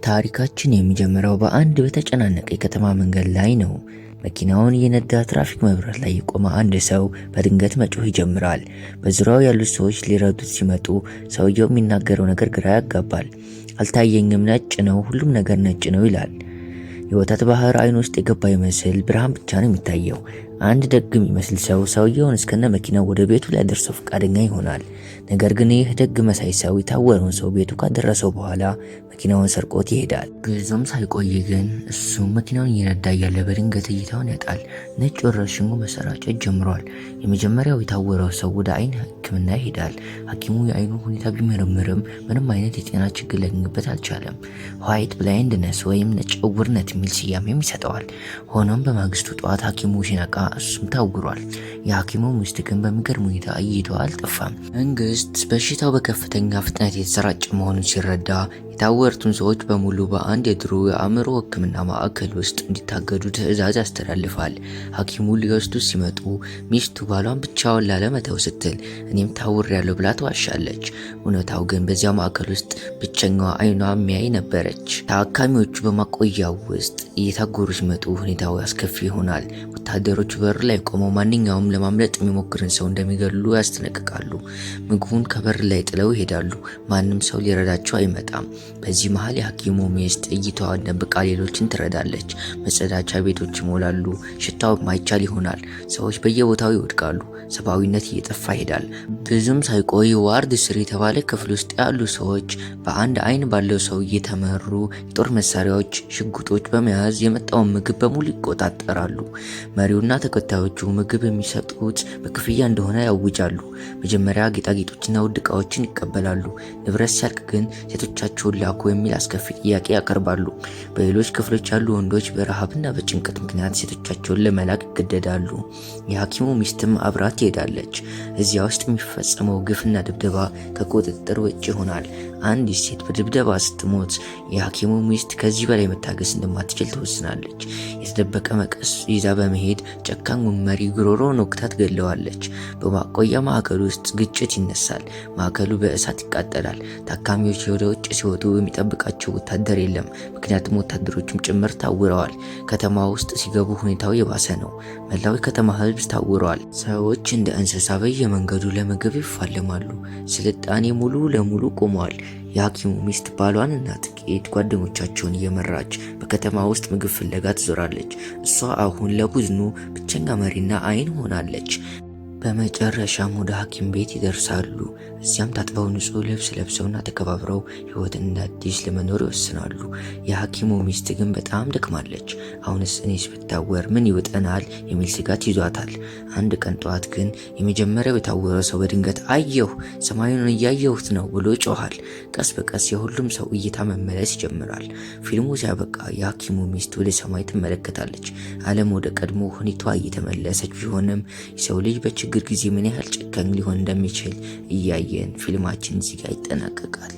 ታሪካችን የሚጀምረው በአንድ በተጨናነቀ የከተማ መንገድ ላይ ነው። መኪናውን እየነዳ ትራፊክ መብራት ላይ የቆመ አንድ ሰው በድንገት መጮህ ይጀምራል። በዙሪያው ያሉት ሰዎች ሊረዱት ሲመጡ ሰውየው የሚናገረው ነገር ግራ ያጋባል። "አልታየኝም፣ ነጭ ነው፣ ሁሉም ነገር ነጭ ነው" ይላል። የወተት ባህር አይን ውስጥ የገባ ይመስል ብርሃን ብቻ ነው የሚታየው። አንድ ደግ የሚመስል ሰው ሰውየውን እስከነ መኪናው ወደ ቤቱ ሊያደርሰው ፈቃደኛ ይሆናል። ነገር ግን ይህ ደግ መሳይ ሰው የታወረውን ሰው ቤቱ ካደረሰው በኋላ መኪናውን ሰርቆት ይሄዳል። ብዙም ሳይቆይ ግን እሱም መኪናውን እየነዳ እያለ በድንገት እይታውን ያጣል። ነጭ ወረርሽኙ መሰራጨት ጀምሯል። የመጀመሪያው የታወረው ሰው ወደ አይን ሕክምና ይሄዳል። ሐኪሙ የአይኑ ሁኔታ ቢመረምርም ምንም አይነት የጤና ችግር ሊያገኝበት አልቻለም። White blindness ወይም ነጭ ዕውርነት የሚል ስያሜም ይሰጠዋል። ሆኖም በማግስቱ ጠዋት ሐኪሙ ሲነቃ እሱም ታውሯል። የሐኪሙ ሚስት ግን በሚገርም ሁኔታ እይታዋ አልጠፋም። መንግስት በሽታው በከፍተኛ ፍጥነት የተሰራጨ መሆኑን ሲረዳ የታወሩትን ሰዎች በሙሉ በአንድ የድሮ የአእምሮ ሕክምና ማዕከል ውስጥ እንዲታገዱ ትዕዛዝ ያስተላልፋል። ሐኪሙ ሊወስዱት ሲመጡ ሚስቱ ባሏን ብቻዋን ላለመተው ስትል "እኔም ታውሬያለሁ" ብላ ትዋሻለች። እውነታው ግን በዚያ ማዕከል ውስጥ ብቸኛዋ አይኗ የሚያይ ነበረች። ታካሚዎቹ በማቆያው ውስጥ እየታጎሩ ሲመጡ ሁኔታው አስከፊ ይሆናል። ወታደሮቹ በር ላይ ቆመው ማንኛውም ለማምለጥ የሚሞክርን ሰው እንደሚገድሉ ያስጠነቅቃሉ። ምግቡን ከበር ላይ ጥለው ይሄዳሉ። ማንም ሰው ሊረዳቸው አይመጣም። በዚህ መሃል የሐኪሙ ሚስት እይታዋን ደብቃ ሌሎችን ትረዳለች። መጸዳጃ ቤቶች ይሞላሉ። ሽታው ማይቻል ይሆናል። ሰዎች በየቦታው ይወድቃሉ። ሰብአዊነት እየጠፋ ይሄዳል። ብዙም ሳይቆይ Ward 3 የተባለ ክፍል ውስጥ ያሉ ሰዎች በአንድ አይን ባለው ሰው እየተመሩ የጦር መሳሪያዎች፣ ሽጉጦች በመያዝ የመጣውን ምግብ በሙሉ ይቆጣጠራሉ። መሪውና ተከታዮቹ ምግብ የሚሰጡት በክፍያ እንደሆነ ያውጃሉ። መጀመሪያ ጌጣጌጦችና ውድ ዕቃዎችን ይቀበላሉ። ንብረት ሲያልቅ ግን "ሴቶቻችሁን ላኩ" የሚል አስከፊ ጥያቄ ያቀርባሉ። በሌሎች ክፍሎች ያሉ ወንዶች በረሃብና በጭንቀት ምክንያት ሴቶቻቸውን ለመላክ ይገደዳሉ። የሐኪሙ ሚስትም አብራ ትሄዳለች። እዚያ ውስጥ የሚፈጸመው ግፍና ድብደባ ከቁጥጥር ውጭ ይሆናል። አንዲት ሴት በድብደባ ስትሞት የሐኪሙ ሚስት ከዚህ በላይ መታገስ እንደማትችል ትወስናለች። የተደበቀ መቀስ ይዛ በመሄድ ጨካኙን መሪ ጉሮሮውን ወግታ ትገለዋለች። በማቆያ ማዕከል ውስጥ ግጭት ይነሳል። ማዕከሉ በእሳት ይቃጠላል። ታካሚዎች ወደ ውጭ ሲወጡ የሚጠብቃቸው ወታደር የለም። ምክንያቱም ወታደሮቹም ጭምር ታውረዋል። ከተማ ውስጥ ሲገቡ ሁኔታው የባሰ ነው። መላው የከተማ ሕዝብ ታውረዋል። ሰዎች እንደ እንስሳ በየመንገዱ ለምግብ ይፋለማሉ። ስልጣኔ ሙሉ ለሙሉ ቆመዋል። የሐኪሙ ሚስት ባሏንና ጥቂት ጓደኞቻቸውን እየመራች በከተማ ውስጥ ምግብ ፍለጋ ትዞራለች። እሷ አሁን ለቡድኑ ብቸኛ መሪና አይን ሆናለች። በመጨረሻም ወደ ሐኪም ቤት ይደርሳሉ። እዚያም ታጥበው፣ ንጹህ ልብስ ለብሰውና ተከባብረው ህይወትን እንደ አዲስ ለመኖር ይወስናሉ። የሐኪሙ ሚስት ግን በጣም ደክማለች። አሁንስ እኔስ ብታወር ምን ይውጠናል የሚል ስጋት ይዟታል። አንድ ቀን ጠዋት ግን የመጀመሪያው የታወረ ሰው በድንገት "አየሁ፣ ሰማዩን እያየሁት ነው" ብሎ ይጮሃል። ቀስ በቀስ የሁሉም ሰው እይታ መመለስ ይጀምራል። ፊልሙ ሲያበቃ የሐኪሙ ሚስት ወደ ሰማይ ትመለከታለች። ዓለም ወደ ቀድሞ ሁኔታዋ እየተመለሰች ቢሆንም የሰው ልጅ በችግር ጊዜ ምን ያህል ጨካኝ ሊሆን እንደሚችል እያየን ፊልማችን እዚህ ጋር ይጠናቀቃል።